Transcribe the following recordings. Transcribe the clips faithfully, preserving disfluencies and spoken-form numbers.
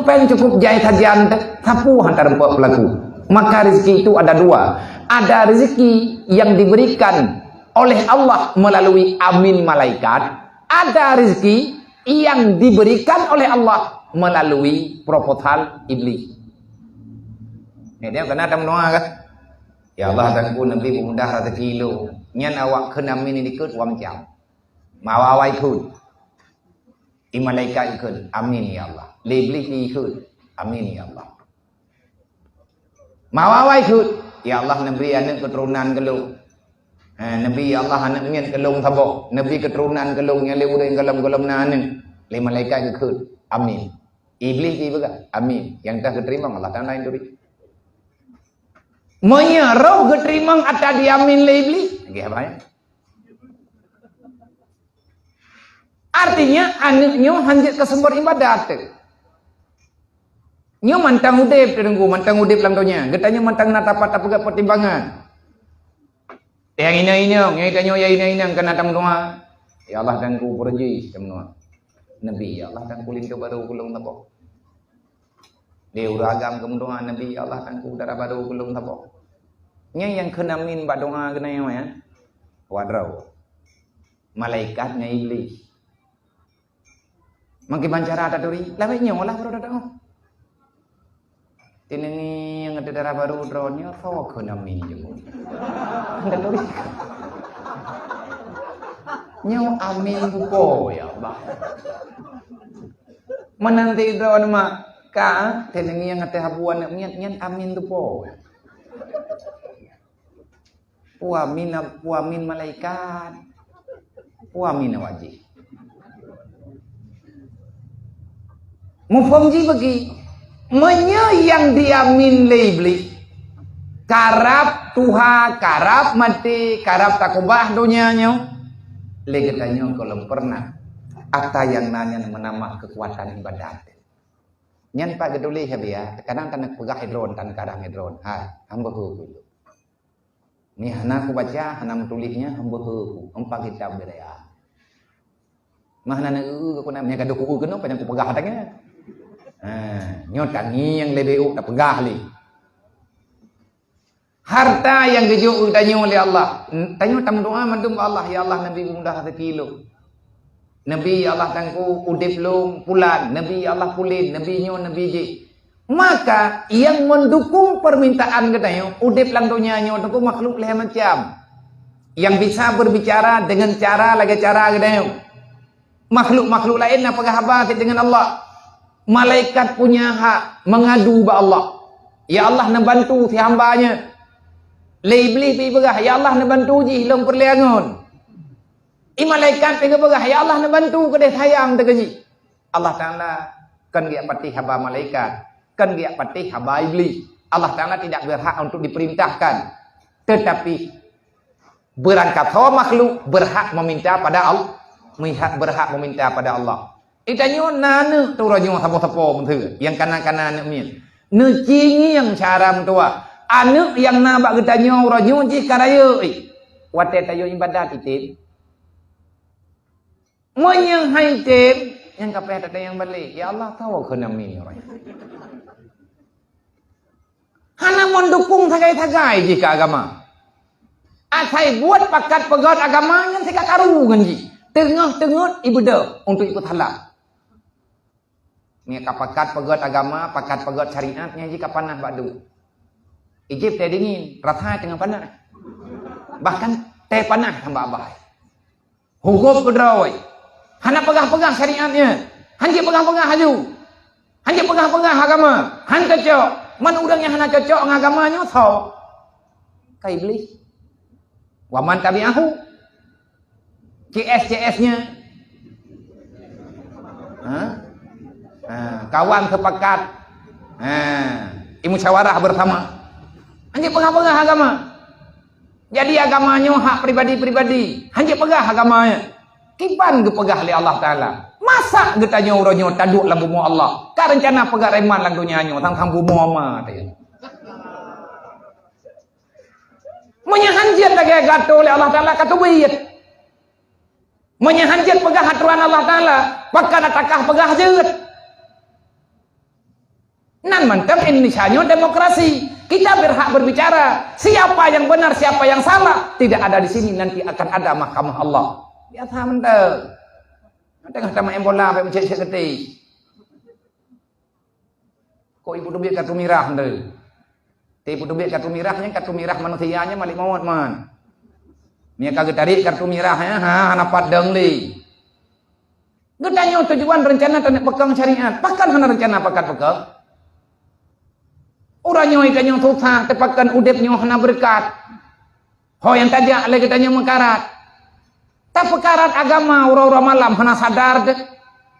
Péng cukup jai sajan teuh, sapeue hana tarumpok peulaku. Maka rezeki itu ada dua. Ada rezeki yang diberikan oleh Allah melalui amin malaikat, ada rezeki yang diberikan oleh Allah melalui proposal iblis. Ni dia kena tamu doa kan? Ya Allah, Tuhanku, Nabi peumudah rezeki lôn. Nyan awak kheun amin dikeue dua macam. Mawawai kheun. Di malaikat ikheun, "Amin ya Allah." Lé Iblih ikheun, "Amin ya Allah." Mawawai kheun, "Ya Allah, neubri aneuk keuturonan keu lôn." Ha, neubri ya Allah aneuk miet keu lôn saboh, neubri keuturonan keu lôn nyang lé ureueng gohlom-gohlom na aneuk. Lé malaikat geukheun, "Amin." Iblih jipeugah, "Amin." Nyang ka geuteurimong Allah Taala nyang turi. Meunyoe roh geuteurimong ata di amin lé Iblih, lagèe apa ya? Artinya, aneuk nyoe hanjeuet keu sumber ibadat teuh. Nyoe mantong udép, Teungku, mantong udép lam donya. Geutanyoe mantong na tapat tapeugah pertimbangan. Nyang inong-inong, nyang geutanyoe nyang inong-inong keu na tameudoa. Ya Allah, Teungku, peureuji tameudoa. Nabi, ya Allah, Teungku, linto barô keu lôn saboh. Di ureueng agam keu meudoa, Nabi, ya Allah, Teungku, dara barô keu lôn saboh. Nyan nyang kheun amin bak doa keunoe nyoe, ya. Wadroe. Malaikat ngon Iblih. Meukiban cara taturi, lawét nyoe lah baru tadoa. Tinengi nyang ada dara barô droeneuh, soe kheun amin jeuet. Taturi. Nyoe amin tupo, ya Allah. Meunanti droeneuh mak ka, tinengi nyang ada habu aneuk miet, nyan amin tupo. Peue amin, peue amin malaikat. Peue amin awak jih. Muphom jih bagi. Meunyoe nyang diamin lé Iblih, karab tuha, karab maté, karab takubah donya nyoe, lé geutanyoe gohlom peureunah ata nyang na nyan meunambah keukuatan ibadat. Nyan pat geutuléh, ya, biya, kadang tan peugah idron, tan kadang idron. Hai, hamba hu dulu. Ni hana kubaca, hana meutuléh nyan, hamba heu, empat kitab beda ya. Mah hana neu-eu ku na, meunyo gadoh ku-eu keunoe, panjang kupeugah tangai. Ha, nyoe tangieng lé B O tapeugah lé. Harta nyang geujok keu tanyoe lé Allah. Tanyoe tameudoa mandum bak Allah, "Ya Allah, Nabi peumudah rezeki lôn." Nabi, ya Allah, Teungku, udép lôn pulan, Nabi, ya Allah, pulen, Nabi nyoe, Nabi jih. Maka, nyang meudukong peumintaan geutanyoe, udép lam donya nyoe, Teungku, makhluk lhée macam. Nyang bisa berbicara dengan cara lagée cara geutanyoe. Makhluk-makhluk laén na peugah haba cit dengan Allah. Malaikat punya hak mengadu bak Allah. Ya Allah, neubantu si hamba nyoe. Lé Iblih pi peugah, "Ya Allah, neubantu jih lôn peureulée angon." I malaikat pi geupeugah, "Ya Allah, neubantu keudeh sayang teuh keu jih." Allah Taala kon geujak patéh haba malaikat, kon geujak patéh haba Iblih. Allah Taala tidak berhak untuk diperintahkan. Tetapi, beurangkasoe makhluk berhak meminta pada Allah, berhak meminta pada Allah. Geutanyoe na aneuk teuh uroe nyoe sapo-sapo meuteue, nyang kana-kana aneuk miet. Neucingieng cara meutuwah. Aneuk nyang na bak geutanyoe uroe nyoe jih ka rayeuk, eh. Watée tayue ibadat item. Meunyoe hai tem, nyang ka payah tatanyong balek, "Ya Allah, soe kheun amin uroe nyoe?" Hana meudukong sagai-sagai jih keu agama. Asai buet pakat peugét agama nyan sika karu ngon jih. Teungoh-teungeut ibeudôh untuk ipeusalah. Meunyo ka pakat peugét agama, pakat peugét syariat, nyan jih ka panas bak duek. Ijép tée dingin, rasa teungoh panas. Bahkan tée panas nyan bak abah. Huruf keudroe. Hana peugah-peugah syariat nyan. Han jeuet peugah-peugah laju. Han jeuet peugah-peugah agama. Han cocok. Man ureuëng nyang hana cocok ngon agama nyoe soe? Ka Iblih. Wa man tabi'ahu. C S C S nyan. Ha? Ha, kawan sepakat. Ha, musyawarah bersama. Han jeuet peugah-peugah agama. Jadi agama nyoe hak pribadi-pribadi. Han jeuet peugah agama nyan. Kiban geupeugah lé Allah Taala. Masa geutanyoe uroe nyoe taduek lam bumoe Allah? Ka reuncana peugah reman lam donya nyoe, sang-sang bumoe ma teuh. Meunyo han jeuet lagée geuatoe lé Allah Taala ka teubiet. Meunyo han jeuet peugah atoran Allah Taala, pakon na takah peugah jeuet. Nan mantong Indonesia nyoe demokrasi. Kita berhak berbicara. Siapa yang benar, siapa yang salah, tidak ada di sini, nanti akan ada mahkamah Allah. Biasa mantong. Tengah tamat bola, sampai mencek-cek ketik. Kok ibu teubiet kartu mirah tu? Tapi ibu teubiet kartu mirah nyan, kartu mirah manusia nyan malik mawöt man. Meunyo ka geutarék kartu mirah nyan, ha, hana pat dong lé. Geutanyoe tujuan rencana taneuk peukong syariat. Pakon hana rencana pakat peukong? Uroe nyoe geutanyoe susah, teupakon udeb nyoe hana beureukat. Ho nyang tajak lé geutanyoe meukarat. Tapeukarat agama uroe-uroe malam hana sadar deh.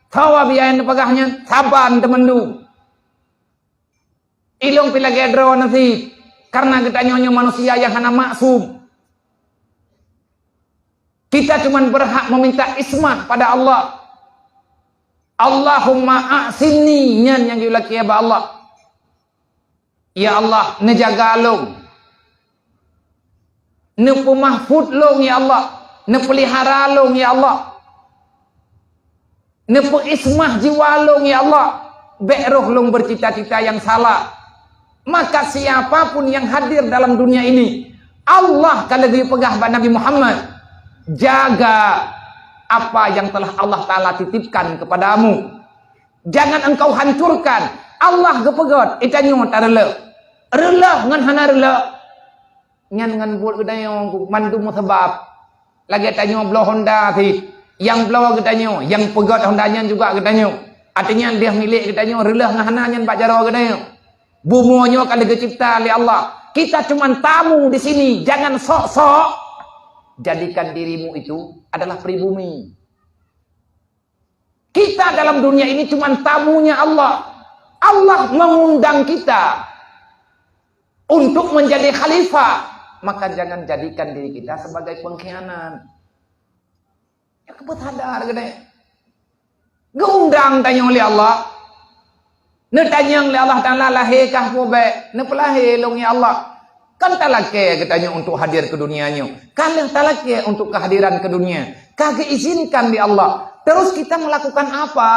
Sawa biaya neupeugah nyan, saban teumeundum. Ilong pi lagée droe nasib, karena geutanyoe nyoe manusia nyang hana maksum. Kita cuman berhak meminta ismah pada Allah. Allahumma a'simni, nyan nyang geulakée bak Allah. Ya Allah, neujaga lôn. Neupeumahfud lôn, ya Allah. Neupeulihara lôn, ya Allah. Neupeuismah jiwa lôn, ya Allah. Bék roh lôn beucita-cita nyang salah. Maka siapa pun yang hadir dalam dunia ini, Allah ka lheueh geupeugah bak Nabi Muhammad, "Jaga apa yang telah Allah Taala titipkan kepadamu. Jangan engkau hancurkan." Allah geupeugét, geutanyoe tareulôh. Reulôh ngon hana reulôh, nyan ngon buet geutanyoe mandum meusabab. Lagée tanyoe bloe honda sit, nyang bloe geutanyoe, nyang peugét honda nyan juga geutanyoe. Artinya, deuh milék geutanyoe, reulôh ngon hana nyan bak jaroe geutanyoe. Bumoe nyoe ka lheueh geucebta lé Allah. Kita cuman tamu di sini, jangan sok-sok jadikan dirimu itu adalah pribumi. Kita dalam dunia ini cuman tamunya Allah. Allah mengundang kita untuk menjadi khalifah, maka jangan jadikan diri kita sebagai pengkhianat. Ya, keupeudadar geude. Geuundang tanyoe lé Allah. Neutanyong lé Allah Taala, "Lahé kah peue bék?" "Neupeulahé lôn, ya Allah." Kan talakée geutanyoe untuk hadir ke dunia nyoe. Ka lheueh talakée untuk kehadiran ke dunia. Ka geuizinkan lé Allah. Terus kita melakukan apa?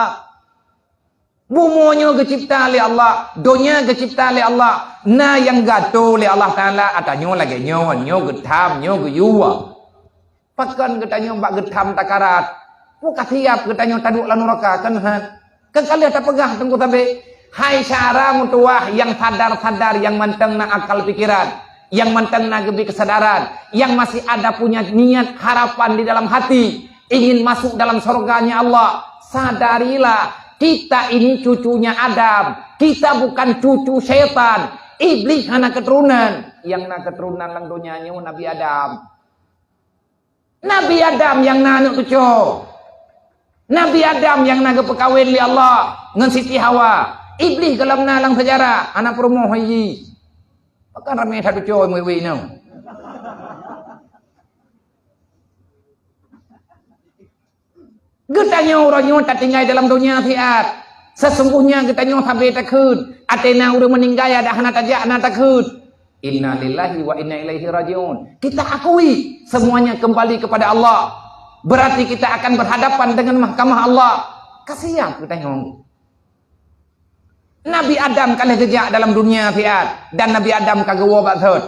Bumoe nyoe geucebta lé Allah, donya geucebta lé Allah. Na nyang geuatô lé Allah Taala, ata nyoe lagée nyoe, nyoe geutham, nyoe geuyue. Pakon geutanyoe bak geutham takarat? Peue ka siab geutanyoe taduek lam nuraka, kan han? Kan ka lheueh tapeugah teungku sabe, hai syedara meutuwah nyang sadar-sadar, nyang mantong na akal pikeran, nyang mantong na geubi keusadaran, nyang masih ada punya niat harapan di dalam hati ingin masuk dalam surganya Allah. Sadarilah, kita ini cucunya Adam. Kita bukan cucu syaitan. Iblis hana keuturonan. Nyang na keuturonan lam donya nyoe Nabi Adam. Nabi Adam nyang na aneuk cucoe. Nabi Adam nyang na geupeukawen lé Allah ngon Siti Hawa. Iblis gohlom na lam sejarah, hana peurumoh lé jih. Pakon ramé that cucoe wék-wék nyoe. Geutanyoe uroe nyoe tatinggai dalam donya siat. Sesungguhnya geutanyoe sabe takheun, ateueh na ureuëng meuninggai adak hana tajak na takheun. Inna lillahi wa inna ilaihi raji'un. Kita akui semuanya kembali kepada Allah. Berarti kita akan berhadapan dengan mahkamah Allah. Ka siap geutanyoe. Nabi Adam ka lheueh geujak dalam dunia siat dan Nabi Adam ka geuwoe bak thot.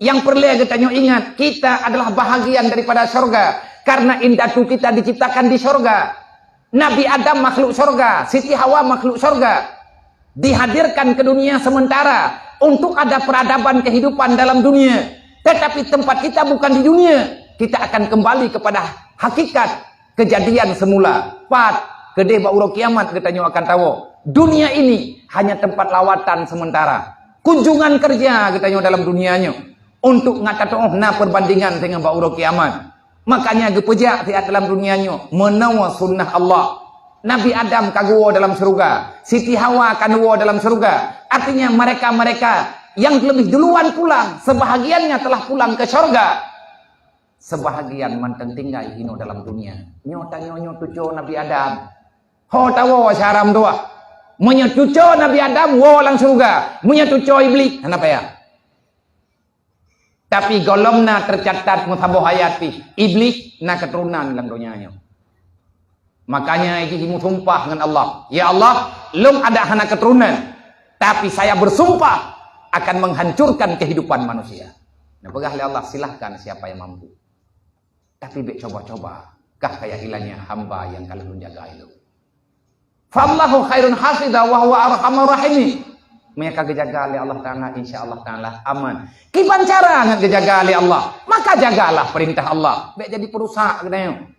Nyang peureulée geutanyoe ingat, kita adalah bahagian daripada syurga karena indatu kita diciptakan di syurga. Nabi Adam makhluk syurga, Siti Hawa makhluk syurga. Dihadirkan ke dunia sementara untuk ada peradaban kehidupan dalam dunia. Tetapi tempat kita bukan di dunia. Kita akan kembali kepada hakikat kejadian semula. Pat, keudeh bak uroe kiamat geutanyoe akan tawoe. Dunia ini hanya tempat lawatan sementara. Kunjungan kerja geutanyoe dalam dunia nyoe untuk ngat tatuoh na perbandingan deungon bak uroe kiamat. Makanya geupeujak siat dalam dunia nyoe meunoe sunnah Allah. Nabi Adam ka geuwoe dalam syeuruga, Siti Hawa ka neuwoe dalam syeuruga. Artinya mereka-mereka yang lebih duluan pulang, sebahagiannya telah pulang ke syurga. Sebahagian mantong tinggai inoe dalam dunia. Nyoe tanyoe nyoe cucoe Nabi Adam. Ho tawoe syedara meutuwah. Meunyoe cucoe Nabi Adam woe lam syeuruga, meunyoe cucoe Iblih hana payah. Tapi gohlom na teucatat meusaboh ayat pih, Iblih na keuturonan lam donya nyoe. Makanya jih meusumpah ngon Allah, "Ya Allah, lôn adak hana keuturonan, Tapi saya bersumpah akan menghancurkan kehidupan manusia. Nah, peugah lé Allah, "Silahkan siapa yang mampu. Tapi bèk coba-coba kah kaya ilanya hamba nyang ka lôn jaga ilôn. Fallahu khairun hafidha wa huwa arhamur rahimin." Meunyo ka geujaga lé Allah Taala, insya Allah Taala aman. Kiban cara ngat geujaga lé Allah? Maka jagalah perintah Allah. Bèk jadi perusak geutanyoe.